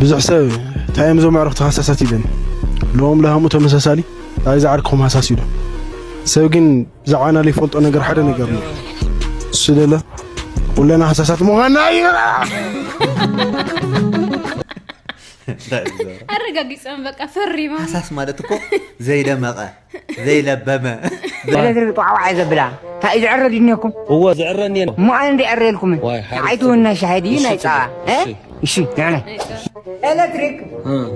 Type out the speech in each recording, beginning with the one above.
ብዙሕ ሰብ እንታይ እዮም እዞም ኣዕሩኽቲ ሃሳሳት ይብለኒ። ሎም ለሃሙ ተመሳሳሊ እንታይ ዝዓርክኹም ሃሳስ ኢሉ። ሰብ ግን ብዛዕባና ዘይፈልጦ ነገር ሓደ ነገር ኣሎ። እሱ ደለ ኩለና ሃሳሳት ምዃንና እዩ። ኣረጋጊጾም በቃ ፈሪሞም። ሃሳስ ማለት እኮ ዘይደመቐ ዘይለበመ። ኤሌክትሪክ ጧዕዋዕ ዘብላ እንታይ እዩ ዝዕረ ድኔኩም? እወ ዝዕረኒ እየ። እሞ ኣነ እንዲ ዕረየልኩምን ዋይ፣ ሓሪፍ ተዓይትውና ሻሂ ድዩ እሺ፣ ናይ ጸባ እ? እሺ። እሺ ንዕነ ኤሌክትሪክ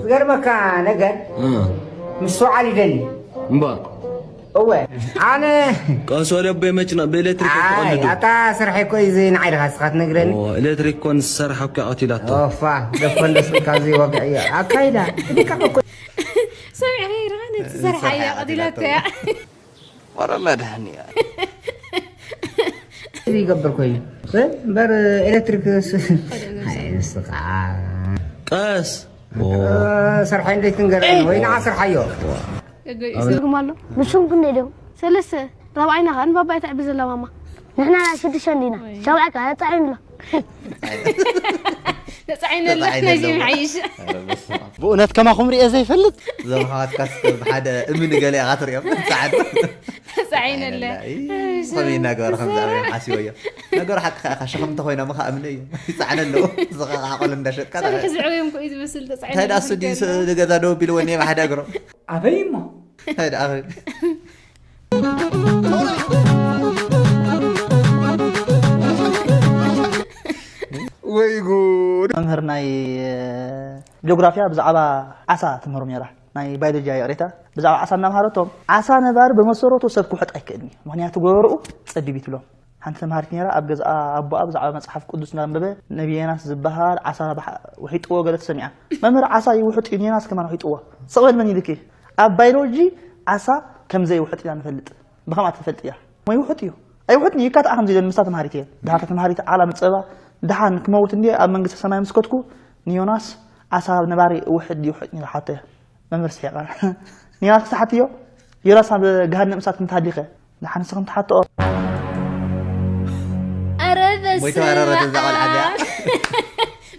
ዝገርመካ ነገር ምስትውዓል ይደሊ። እምበር እወ ኣነ ቀስ በል ኣቦይ መችና ብኤሌክትሪክ ኣይ ተቐልዱ። ኣታ ስርሐይ እኮ እዩ እዚ ንዓይ ድኻ ስኻ ትነግረኒ። ኦ፣ ኤሌክትሪክ ኮን ዝሰርሓ እኮ ቀቲላቶ። ኦፋ ደፈንደስ ካብዚ ወግዕ እዩ ኣካይዳ እዲካ እኮ ሰሚዕኻ ኢኻ ነቲ ዝሰርሓያ ቀቲላቶ እያ። ወረ መድህንያ እዚ ይገብር ኮይኑ እምበር ኤሌክትሪክ ስ- ኣይ፣ ንስኻ ቀስ ሰርሓይ እንዴት ክንገርኒ ወይ ንዓ ስርሓዮ ይስርግም ኣሎ ንሱም ክንደይ ዲዮም ሰለስተ ራብዓይና ከ ንባባይ ተዕቢ ዘላ ማማ ንሕና ሽዱሽተ እንዲና ሻብዓይ ከ ተጻዒኑ ኣሎ ተጻዒኑ ኣሎ ናይዚ ይሓይሽ ብእውነት ከማኹም ርኤ ዘይፈልጥ ዘምሃዋትካስ ብሓደ እምኒ ገለ ኢኻ ትሪኦም ፃዕዱ ተጻዒኑ ኣሎ ከመይ እናገበረ ከም ዝኣበዮም ሓሲቦ እዮም ነገሩ ሓቂ ከዓ ሸኸም እንተኮይኖም ከዓ እምኒ እዮም ይፃዕነ ኣለዎ ዝኸዓ ቆሎ እንዳሸጥካ ሰብሒ ዝዕበዮም ኮ እዩ ዝመስል ተጻዒኑ እንታይ ደኣ እሱ ድዩ ንገዛ ደው ቢልዎ እኒኤ ብሓደ እግሮም ኣበይ እሞ እንታይ ደኣ ወይ ጉድ መምህር ናይ ጂኦግራፊያ ብዛዕባ ዓሳ ትምህሮም ነራ ናይ ባዮሎጂ እያ ይቕሬታ ብዛዕባ ዓሳ እናምሃረቶም ዓሳ ነባሪ ብመሰረቱ ሰብ ክውሕጥ ኣይክእልን እዩ ምክንያቱ ጎረርኡ ፀቢብ እዩ ትብሎም ሓንቲ ተምሃሪት ነራ ኣብ ገዝኣ ኣቦኣ ብዛዕባ መፅሓፍ ቅዱስ እናንበበ ነቢ ዮናስ ዝበሃል ዓሳ ባሕ- ውሒጥዎ ገለ ተሰሚዓ መምህር ዓሳ ይውሕጥ እዩ ንዮናስ ከማን ውሒጥዎ ስቕ በል መን ኢልኪ ኣብ ባዮሎጂ ዓሳ ከም ዘይውሕጥ ኢና ንፈልጥ ብኸምኣ ትፈልጥ እያ እሞ ይውሕጥ እዩ ኣይውሕጥን እዩ ይካትዓ ከምዚ ኢለን ምስታ ተምሃሪት እየን ድሓር እታ ተምሃሪት ዓላ ምፀባ ድሓን ክመውት እንድየ ኣብ መንግስተ ሰማይ ምስ ከድኩ ንዮናስ ዓሳ ነባሪ እውሕድ ይውሕጥ ኢላ ሓተያ መምህር ስሒቓ ንዮናስ ክስሓትዮ ዮናስ ናብ ገሃነም እሳት ክንትሃሊኸ ንሓንስ ክንትሓትኦ ኧረ በስመ ወይ ተባረረት እዛ ቆልዓ እዚኣ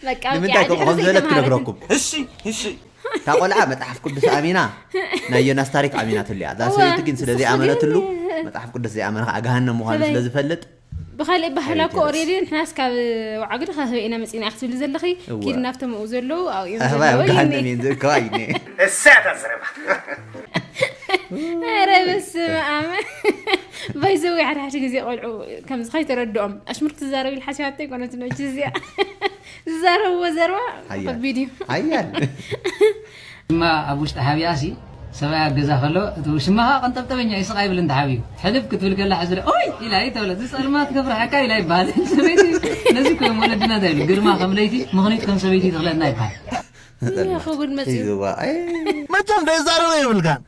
በቃ ንምንታይ ከምኡ ከም ዝበለት ክነግረኩም እሺ እሺ እታ ቆልዓ መፅሓፍ ቅዱስ ኣሚና ናይ ዮናስ ታሪክ ኣሚናትሉ እያ እዛ ሰበይቲ ግን ስለ ዘይኣመነትሉ መፅሓፍ ቅዱስ ዘይኣመነ ከዓ ገሃነም ምዃኑ ስለ ዝፈልጥ ብካሊእ ባህላ እኮ ኦሬዲ ንሕናስ ካብ ወዓግዲ ካበይ ኢና መፂና ክትብሊ ዘለኺ ኪድ ናብቶም ኣብኡ ዘለዉ ኣብኡ እዮም ኣህባይ ኣብ ገሃነም እየን ዝእከባ እዩ እኒኤ እሳታ ዝረባ ኧረ በስመ ኣብ ባይዘዊ ሓደ ሓደ ግዜ ቆልዑ ከምዚ ከይተረድኦም ኣሽሙር ክትዛረብ ኢል ሓሲባቶ ኣይኮነትን እቺ እዚኣ ዝዛረብዎ ዘረባ ከቢድ እዩ ሓያል ድማ ኣብ ውሽጢ ሓቢኣሲ ሰብኣይ ኣብ ገዛ ከሎ እቲ ውሽማኻ ቀንጠብጠበኛ ይስቕ ኣይብል እንተ ሓቢኡ ሕልፍ ክትብል ከላ ሕዝረ ኦይ ኢላ ይተብለ ዝፀልማት ከፍርሓካ ኢላ ይበሃል ሰበይቲ ነዚ እኮ እዮም ወለድና እንታይ ይብሉ ግርማ ከም ለይቲ ምኽኒት ከም ሰበይቲ ትኽለና ይበሃል ይኸጉድ መፅኡ ሒዝዋ ኣይ መቸም ደይዛረበ የብልካን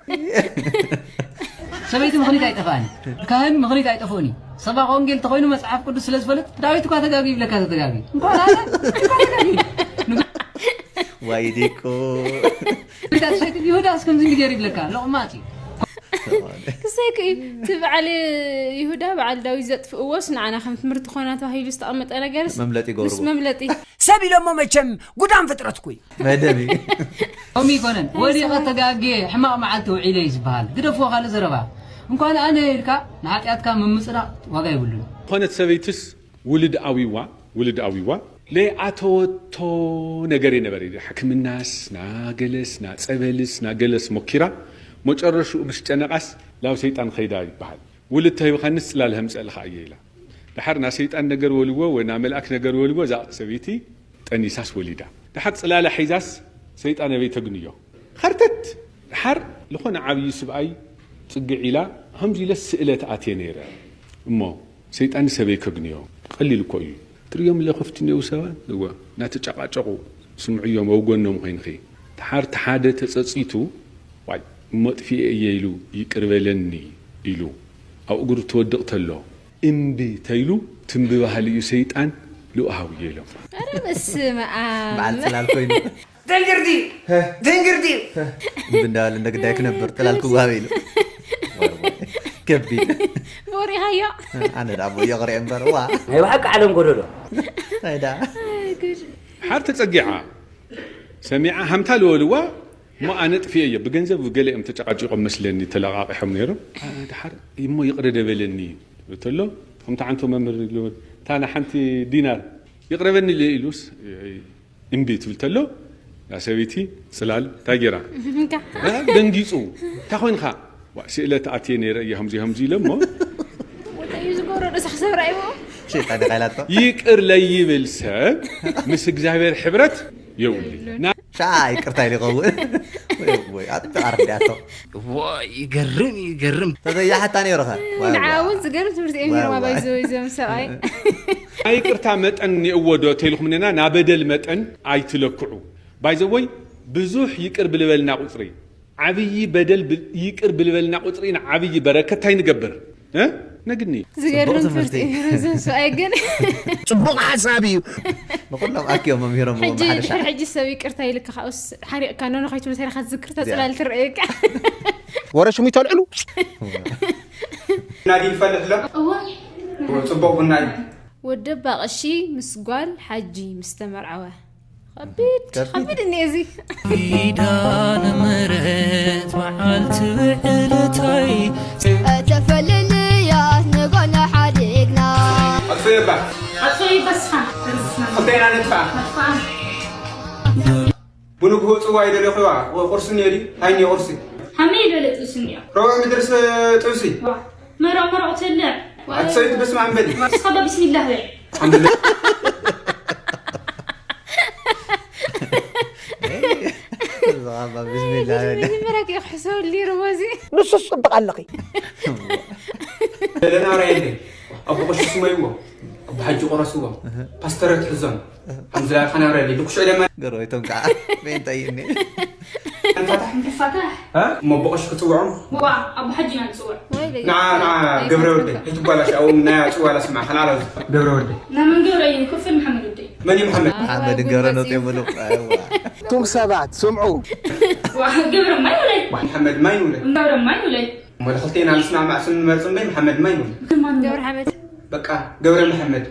ሰበይቲ ምኽኒት ኣይጠፍኣን ካህን ምኽኒት ኣይጠፍኡን እዩ ሰባኽ ወንጌል ተኾይኑ መፅሓፍ ቅዱስ ስለ ዝፈልጥ ዳዊት እኳ ተጋጊ ይብለካ ተተጋጊ እንኳን ኣነ እንኳን ተጋጊ ዋይ ዲቁ ይሁዳስ ከምዚ እንዲ ገይሩ ይብለካ ሎቕማፅ እዩ ክሰይክ እዩ እቲ በዓል ይሁዳ በዓል ዳዊት ዘጥፍእዎስ ንዓና ከም ትምህርቲ ኮና ተባሂሉ ዝተቐመጠ ነገርስ መምለጢ ምስ ገብርዎ መምለጢ ሰብ ኢሎሞ መቸም ጉዳም ፍጥረት ኩይ መደብ እዩ ከምኡ ይኮነን ወዲቐ ተጋጌ ሕማቕ መዓልቲ ውዒለ እዩ ዝበሃል ግደፍዎ ካልእ ዘረባ እንኳን ኣነ ኢልካ ንሓጢኣትካ ምምፅራቕ ዋጋ የብሉን ዝኾነት ሰበይትስ ውልድ ኣዊዋ ውልድ ኣዊዋ ለይኣተወቶ ነገር የነበረ ሕክምናስ ናገለስ ናፀበልስ ናገለስ ሞኪራ መጨረሽኡ ምስ ጨነቓስ ላብ ሰይጣን ኸይዳ ይበሃል ውልድ ተሂብኻንስ ፅላል ሀምፀእልኻ እየ ኢላ ደሓር ናሰይጣን ነገር ወልዎ ወይ ናመልኣክ ነገር ወልዎ እዛ ሰበይቲ ጠኒሳስ ወሊዳ ደሓር ፅላላ ሒዛስ ሰይጣን ኣበይ ተግንዮ ኸርተት ደሓር ዝኾነ ዓብዪ ስብኣይ ፅግዕ ኢላ ከምዚ ኢለ ስእለት ኣትየ ነይረ እሞ ሰይጣን ሰበይ ከግንዮ ቀሊል እኮ እዩ ትርእዮም ለኸፍቲ እኒው ሰባት እወ እናተጨቃጨቁ ስምዑዮም ኣብ ጎኖም ኮይንኺ ተሓርቲ ሓደ ተፀፂቱ ዋይ መጥፊኤ እየ ኢሉ ይቅር በለኒ ኢሉ ኣብ እግሩ ትወድቕ ተሎ እምቢ ተይሉ ትምቢ ባህሊ እዩ ሰይጣን ልኡሃዊ እየ ኢሎም ኧረ በስመ ኣብ በዓል ፅላል ኮይኑ ደንግር ድዩ ደንግር ድዩ እምቢ እንዳበለ እንደ ግዳይ ክነብር ፅላል ክዋሃብ ኢሉ ከቢድ ወሪኻዮ ኣነ ዳ ኣቦ የቕርኤ እምበር ዋ ናይ ብሓቂ ዓለም ጎደሎ ናይ ዳ ሓር ተፀጊዓ ሰሚዓ ሃምታ ልበልዋ እሞ ኣነ ጥፍኤ እየ። ብገንዘብ ገለ እዮም ተጨቃጭቆም መስለኒ ተለቃቂሖም ነይሮም። ኣ፣ ድሓር እሞ ይቕረ ደበለኒ እዩ ተሎ። ከምቲ ዓንቶ መምህር ኢሉ፣ እታ ንሓንቲ ዲናር ይቕረበኒ ኢለ ኢሉስ፣ እምቢ ትብል ተሎ፣ ያ ሰበይቲ ጽላል እንታይ ገይራ? እንካ። እ፣ ደንጊጹ። እንታይ ኮይንካ? ዋ፣ ስእለት ኣትየ ነይረ እየ፣ ከምዚ ከምዚ ኢለ እሞ። ወደ እዩ ዝገብሮ፣ ዶ ሰኽሰብ ራእይዎ? ሸይጣን ኢኻ ኢላቶ። ይቅር ለይብል ሰብ ምስ እግዚኣብሔር ሕብረት የብሉን። ና- ሻ ይቅርታ ኢሉ ይኸውን። ወይ፣ ወይ፣ ኣጥቃ ረዳቶ። ዋ፣ ይገርም፣ ይገርም። ተዘያሓታ ነይሩኻ። ዋይ፣ ዋይ። ንዓውን ዝገርም ትምህርቲ እዮም ዋይ፣ ነይሮም፣ ዋይ። ኣባይ ዘወይ ዘም ሰብኣይ። ናይ ይቅርታ መጠን እኒእዎ ዶ ተይልኩም ነና፣ ናበደል መጠን ኣይትለክዑ። ባይዘወይ ብዙሕ ይቅር ብልበልና ቁፅሪ፣ ዓብዪ በደል ብ-፣ ይቅር ብልበልና ቁፅሪ ንዓብዪ በረከት እንታይ ንገብር? እ? ነግኒ። ዝገርም ጽቡቕ ትምህርቲ ትምህርቲ። እዩ። እዚ ሰብኣይ ግን ጽቡቕ ሓሳብ እዩ። ንኹሎም ኣኪዮም መምህሮም ሕጂ፣ ብሓደ ሻዕ። ድሕሪ ሕጂ ሰብ ይቅርታ ኢልካ፣ ካብኡስ ሓሪቕካ፣ ኖኖ ከይትብሉ ተሪኻ ትዝክር፣ ተጽላል ትረኣየካ። ወረ ሽሙ ይተልዕሉ። ቡና ድዩ ይፈልሕ ኣሎ? እወ። ጽቡቕ ቡና እዩ። ወዲ ኣባ ቀሺ ምስ ጓል ሓጂ ምስ ተመርዓወ። ከቢድ፣ ከቢድ። ከቢድ እኒአ እዚ። ኪዳነ ምሕረት በዓልቲ ውዕለታይ። እተፈለለያ ንጎና ሓዲግና። ኣጥፍእ እባ። ኣጥፍእ ይበስኻ። ክልቴና ንጥፋእ። ኣጥፍኣ። ብንግሆ ጽዋ ይደለኽዋ። ቁርሲ እኒኦ ድዩ? ሃይኒ ቁርሲ። ሃመይ ይደለ ጥብሲ እኒኦ። ረቡዕ ምድርስ ጥብሲ። ዋ፣ መረቕ መረቕ ትልዕ። ኣቲ ሰበይቲ በስመ ኣብ በሊ። እስኻ ቢስሚላህ በል። ኣልሓምዱሊላህ። እዛ ኻባ ቢስሚላህ በሊ። መጀመርያ ክሕሰበሉ ነይርዎ እዚ። ንሱስ ጽብቕ ኣለኺ። ደለና ራየለይ። ኣቦ ቁርሲ ስመይዎ። ኣቦ ሓጂ ቆረስዎ። ፓስተር ትሕዞም። ሓምዝላ ኸናብረሊ ልኩሽ ዕለማ። ገርወይቶም ከዓ ቤንጠይኒ። ፈታሕ። ፈታሕ። እ? እሞ ኣቦ ቀሺ ክጽውዖም? ዋ፣ ኣቦ ሓጂ ኢና ንጽውዕ። ወይ ለይ። ንዓ፣ ንዓ፣ ገብረ ወደይ። ኣይትጓላሽ፣ ኣብኦም ናይ ኣጽዋላ ስምዓ፣ ኸናላ ገብረ ወደይ። ናይ መን ገብረ እዩ? ክፍል መሓመድ ወደይ። መን እዩ መሓመድ? መሓመድ ገብረ ነውጥ የብሉ። ኣይዋ። እቱም ሰባት ስምዑ። ዋ፣ ገብረ ማይ ውለይ። ዋ፣ መሓመድ ማይ ውለይ። ገብረ ማይ ውለይ። እሞ ለኽልቴና ንስማማዕ ስም ንመርጽ እምበይ፣ መሓመድ ማይ ውለይ። ገብረ ሓመድ። በቃ፣ ገብረ መሓመድ።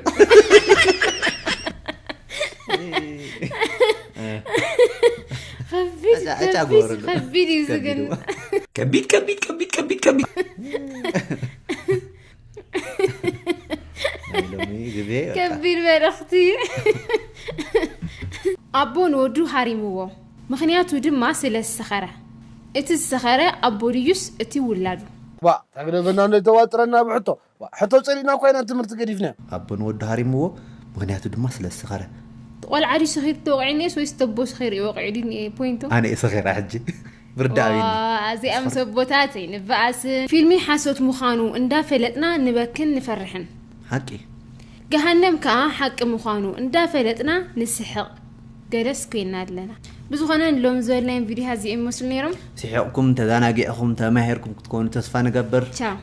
ከቢድ፣ ኣጫ-፣ ኣጫ ከቢድ፣ ጎረሉ። ከቢድ እዩ ከቢድ ዝገን። እዋ። ከቢድ፣ ከቢድ፣ ከቢድ፣ ከቢድ፣ ከቢድ። ናይ ሎሚ ግዜ በቃ። ከቢድ መልእኽቲ። ኣቦ ንወዱ ሃሪምዎ፣ ምኽንያቱ ድማ ስለ ዝሰኸረ። እቲ ዝሰኸረ ኣቦ ድዩስ እቲ ውላዱ? ዋ፣ ተግደበና እንደ ተዋጥረና ብሕቶ። ዋ፣ ሕቶ ጸሊእና እኳ ኢና ትምህርቲ ገዲፍና። ኣቦ ንወዱ ሃሪምዎ፣ ምኽንያቱ ድማ ስለ ዝሰኸረ። ቆልዓ ድዩ ሰኺሩ ተወቒዑ ነይስ ወይስ ተቦ ሰኺሩ እዩ ወቒዑ ድዩ ፖይንቱ? ኣነ እየ ሰኺራ ሕጂ። ብርዳእ ዋ፣ ኣቢኒ። እዚኣ ምስ ኣቦታት ኣይንበኣስን። ፊልሚ ሓሶት ምዃኑ እንዳፈለጥና ንበክን ንፈርሕን። ሓቂ። ገሃነም ከኣ ሓቂ ምዃኑ እንዳፈለጥና ንስሕቕ። ገለስ ኮይና ኣለና። ብዝኾነ ንሎሚ ዝበልናዮም ቪድዮታት እዚኦም ይመስሉ ነይሮም። ስሒቕኩም፣ ተዘናጊዕኹም፣ ተማሂርኩም ክትኮኑ ተስፋ ንገብር። ቻው።